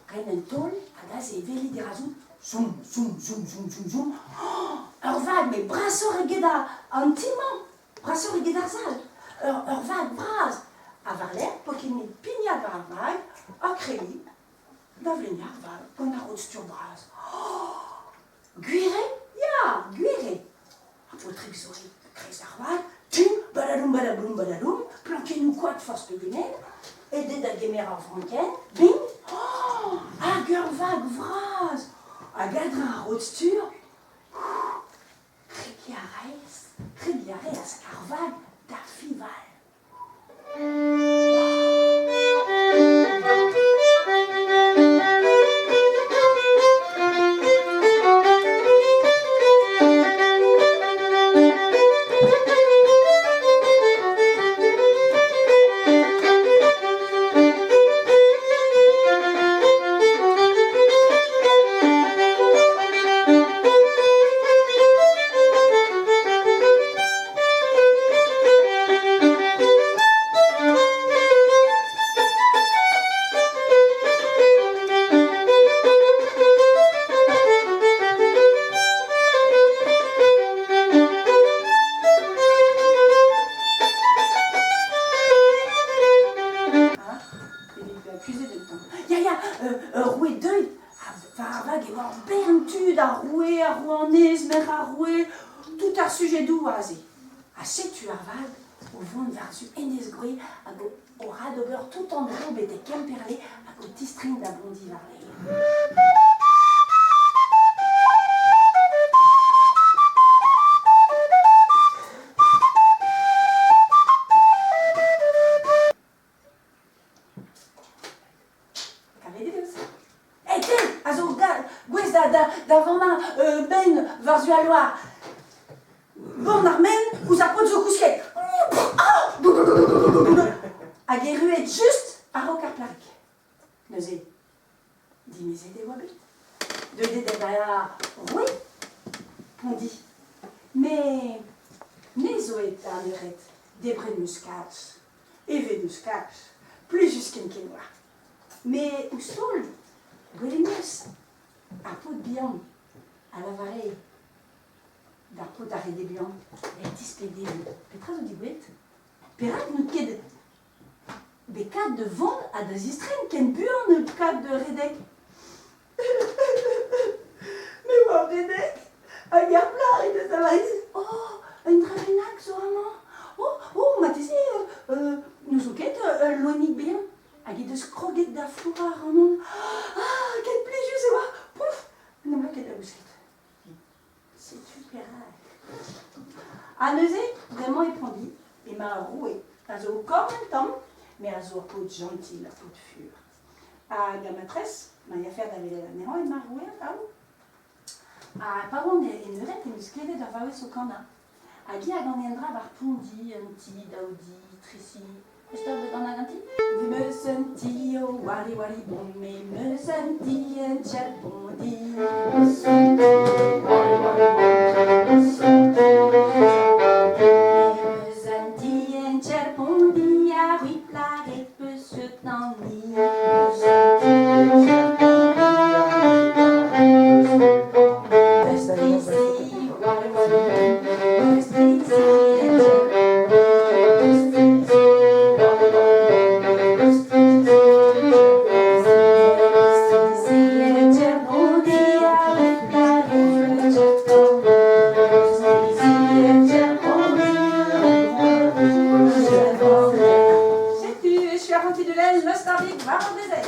Ren un taol hag aze e weli dirazout zoum, zoum, zoum, zoum, zoum, zoum, ur vag met brasoc'h eget an ti-mañ, brasoc'h eget ar sal, ur vag vras. Ha war-lerc'h 'po ket met pignat war ar vag ha kregiñ da vleuniañ ar vag gant ar rod-stur bras. Gwir eo? Ya, gwir eo. Ar paotrig zo e-kreiz ar vag, tim, badadoum, badaboum, badadoum, plankennoù koad forzh pegement, aet eo da gemer ar vrankenn, bing, hag ur vag vras! Hag a-dreñv ar rod-stur, kregiñ a raes, kregiñ a reas ar vag da fiñval. Kuzhet un tamm. Ya, ya, ur roue deuet ha war ar vag e oa ur bern tud, ar roue, ar rouanez, merc'h ar roue, tout ar sujedoù aze. Ha setu ar vag o vont war-zu Enez-Groe hag o adober tout an dro betek Kemperle hag o tistreiñ da Bondi war-lerc'h. Kavet e deus. Hey, te a zo gouest da vannañ ben war-zu al loar. Born ar men ouzh ar paotr zo kousket. Hag erruet just a-raok ar plac'hig. Neuze, dimezet e oa bet. Deuet eo da vezañ roue Pondi. Met me zo aet da an eured, debret 'm eus kalz. Evet 'm eus kalz, plijus ken-ken oa. Met ouzh taol, gwelet 'm eus ar paotr bihan a lavare d'ar paotr a rede buan, e tispleg dezhi petra zo degouezhet. Perak n'out ket bet kat da vont ha da zistreiñ ken buan out kat da redek? Me oa o redek hag ar plac'h he deus lavaret oh, un dra bennak zo amañ. Oh, oh marteze n'ouzon ket ul loenig bihan. Hag he deus kroget da flourañ ac'hanon. Ah, ken plijus e oa! Pouf! N'em boa ket da gousket. Setu perak. Ha neuze, bremañ e Pondi, emañ ar roue, a zo korn un tamm, met a zo ur paotr jentil, ur paotr fur. Hag ar matrez, ma yafer da welet anezhañ, emañ ar roue atav. Ha pa oan en eured em eus klevet ur vaouez o kanañ. Hag hi a gane un dra war Pondi, un ti, daou di, tri si. Eus taol da ganañ ganti? Me 'meus un ti, o wari wari bon, me 'meus un ti en Tchad Pondi. Meus un ti, wari wari bon, meus un ti en Tchad Pondi. Me 'meus un ti en Tchad Pondi, a rui plaret peus eut an ni. Meus un ti en Tchad Pondi, a rui plaret peus eut an ni. Meus tri si, wari wari bon, meus tri si en Tchad. Lakaomp Tudulenn Lostabig war ar brezel.